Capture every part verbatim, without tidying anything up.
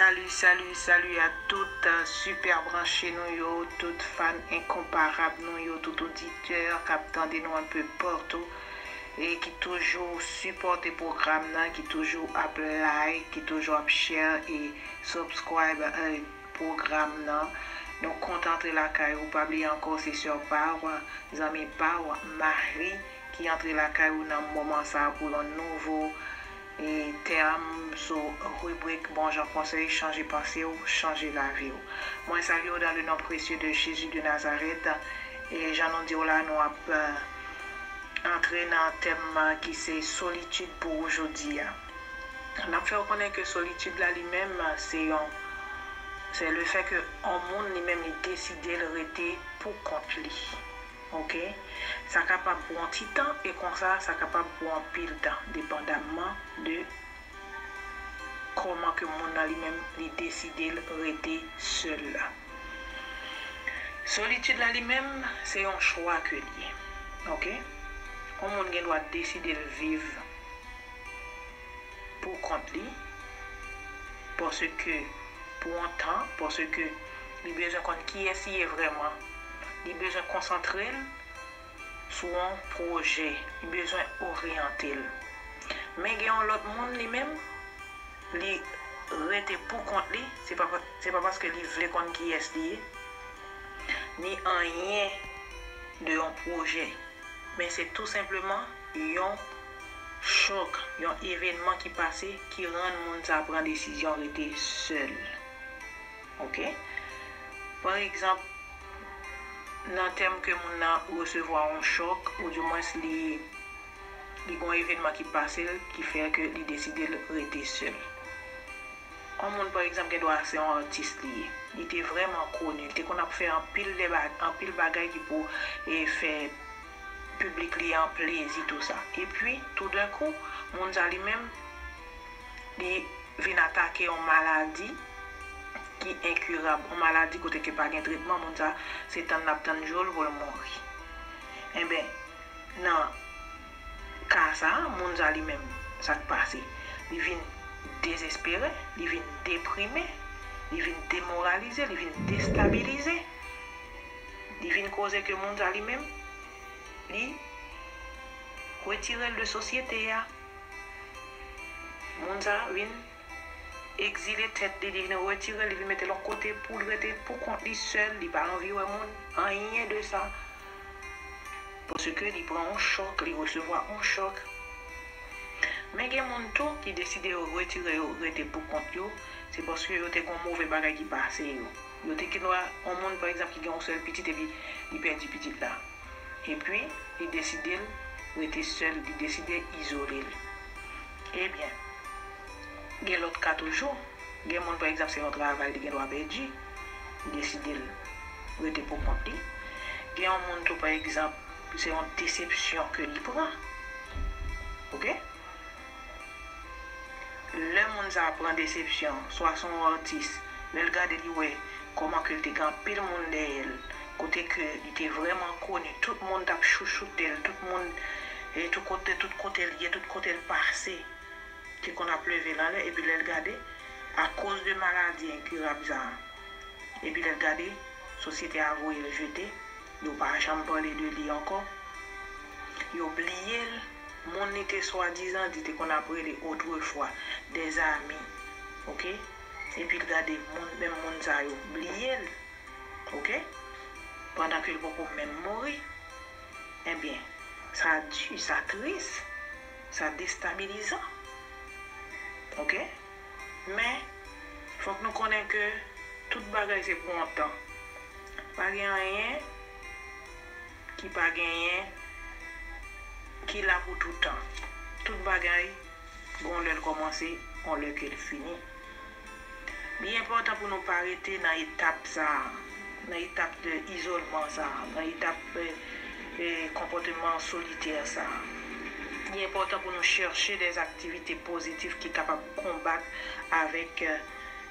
Salut, salut, salut à tout, euh, super branche nou yo, tout fan enkonparab nou yo, tout oditè k ap tande nou un peu partout e ki toujou sipòte pwogram nan, ki toujou ap like, ki toujou ap share e subscribe, euh, pwogram nan. Nou kontan antre lakay ou. Pa bliye ankò, se sè pa w, zanmi pa w, Marie, ki antre lakay ou nan moman sa a pou yon nouvo e tèm sou ribrik Bon Jan Konsèy, chanje panse w, chanje lavi w. Mwen salye w dans le nom précieux de Jésus de Nazareth. E jan nou di w la, nou ap, euh, antre nan tèm, euh, ki se solitid pou ou jodi a. N ap fè w konnen ke solitid la li menm, se yon, se le fè ke yon moun li menm li deside l rete pou kont li. Oke? Sa kapab pou yon ti tan e konsa sa kapab pou anpil tan, depandamman de kòman ke moun nan li menm li deside l rete sèl la. Solitid la li menm, se yon chwa ke l ye. Oke? Yon moun gen dwa deside l viv pou kont li, paske pou yon tan, paske li bezwen konn kiyès li ye vrèman, li bezwen konsantre l sou yon pwojè, li bezwen oryante l. Men gen yon lòt moun li menm, li rete pou kont li, se pa, se pa paske li vle konn kiyès li ye, ni anyen de yon pwojè, men se tou senpleman yon chòk, yon evènman ki pase ki rann moun sa pran desizyon rete sèl. Oke? Pa egzanp, nan tèm ke moun nan resevwa yon chòk, oudimwens li, li gen yon evènman ki pase l ki fè ke li deside l rete sèl. Yon moun, pa egzanp, gen dwa se yon atis li ye. Li te vrèman koni. Li te konn ap fè anpil de ba-, anpil bagay ki pou, e, fè piblik li an plezi, tou sa. Epi, toudenkou, moun sa li menm, li vin atake yon maladi ki enkirab, yon maladi kote ke pa gen tretman, moun sa, se tann l ap tann jou l pou l mouri. Enben, nan ka sa a, moun sa li menm, sa k pase? Li vin dezespere, li vin deprime, li vin demoralize, li vin destabilize. Li vin koze ke moun sa li menm, li retire l de sosyete a. Moun sa vin egzile tèt li, li vin retire l, li vin mete l yon kote pou l rete pou kont li sèl, li pa anvi wè moun, anyen de sa. Paske li pran yon chòk, li resevwa yon chòk. Men gen moun tou ki deside yo retire yo, rete pou kont yo, se paske yo te gen yon move bagay ki pase yo. Yo te gen dwa, yon moun, pa egzanp, ki gen yon sèl pitit epi li pèdi pitit la. Epi, li deside l rete sèl, li deside izole l. Ebyen, gen lòt ka toujou. Gen moun, pa egzanp, se yon travay li gen dwa pèdi, li deside l rete pou kont li. Gen yon moun tou, pa egzanp, se yon desepsyon ke li pran. Oke? Lè moun sa a pran desepsyon, swa se yon atis, lè l gade li wè kòman ke l te gen anpil moun dèyè l, kote ke li te vrèman koni, tout moun t ap chouchoute l, tout moun, e tout kote, tout kote l ye, tout kote l pase, te konn ap leve l anlè, epi lè l gade, akoz de maladi enkirab sa a, epi lè l gade, sosyete a voye l jete, yo pa janm pale de li ankò, yo bliye l, moun li te swadizan di te konn ap rele otrefwa, des amis, oke? Epi l gade moun, menm moun sa yo bliye l, oke? Pandan ke l poko menm mouri, ebyen, sa di, sa tris, sa destabilizan, oke? Men, fòk nou konnen ke tout bagay se pou yon tan. Pa gen anyen ki pa genyen, ki la pou toutan. Tout bagay gen yon lè l kòmanse, yon lè ke l fini. Li enpòtan pou nou pa rete nan etap sa a, nan etap de izolman sa a, nan etap, e, e, konpòteman solitè sa a. Li enpòtan pou nou chèche des activités positives ki kapab konbat avèk, e,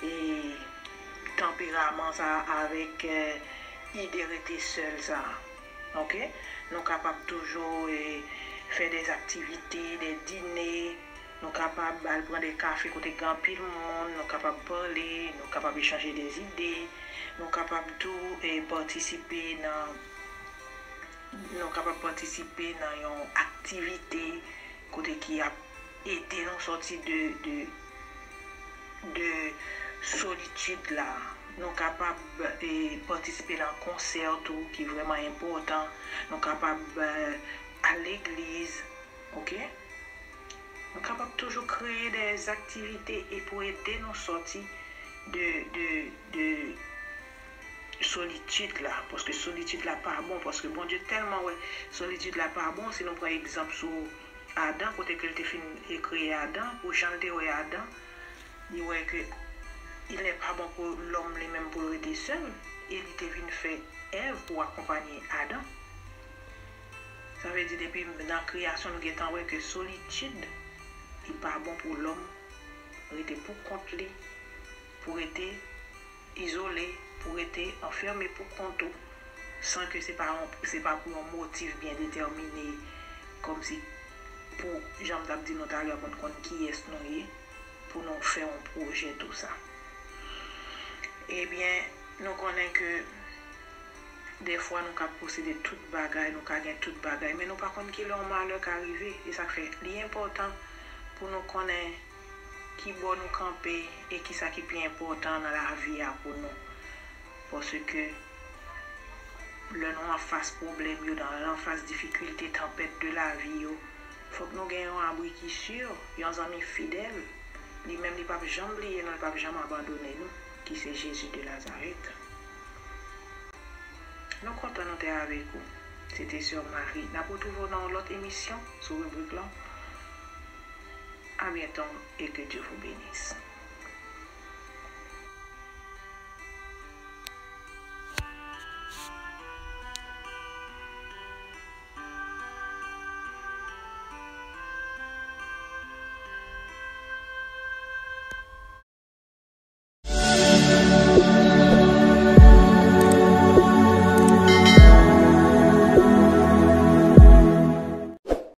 e, tanperaman sa a, avèk, e, ide rete sèl sa a. Oke? Nou kapab toujou, e, fè des activités, des dîners, nou kapab al pran de kafe kote gen anpil moun, nou kapab pale, nou kapab echanje de zide, nou kapab tou eh, patisipe nan nou kapab patisipe nan yon aktivite kote ki ap ede nou sòti de, de, de solitid la. Nou kapab eh, patisipe nan konsè tou ki vrèman enpòtan. Nou kapab eh, al legliz, oke? Nou kapab toujou kreye de aktivite e pou ede nou sòti de, de, de solitid la, paske solitid la pa bon, paske Bondye tèlman wè solitid la pa bon. Si nou pran egzanp sou Adan, kote ke l te fin kreye Adan, pou jan l te wè Adan, li wè ke il n'est pas bon pour l'homme li menm pou l rete sèl, e li te vin fè Èv pou akonpanye Adan. Sa vle di depi nan kreyasyon nou gentan wè ke solitid li pa bon pou lòm rete pou kont li, pou rete izole, pou rete anfème pou kont ou, san ke se pa se pa pou yon motif byen detèmine, kòmsi pou jan m t ap di nou talè pou n konn kiyès nou ye, pou nou fè yon pwojè tou sa. Ebyen, nou konnen ke dèfwa nou ka posede tout bagay, nou ka gen tout bagay, men nou pa konn kilè yon malè ka rive. E sa k fè li enpòtan pou nou konnen ki bò nou kanpe e kisa ki pi enpòtan nan lavi a pou nou. Paske lè nou anfas pwoblèm yo, nan anfas difikilte, tanpèt de lavi yo, fòk nou gen yon abri ki si, yon zanmi fidèl. Li menm li p ap janm bliye nou, li p ap janm abandone nou, ki se Jezi de Nazarèt. Nou kontan nou te avèk ou. Se te sè Marie. N ap retwouve w nan yon lòt emisyon sou ribrik lan. À bientôt et que Dieu vous bénisse.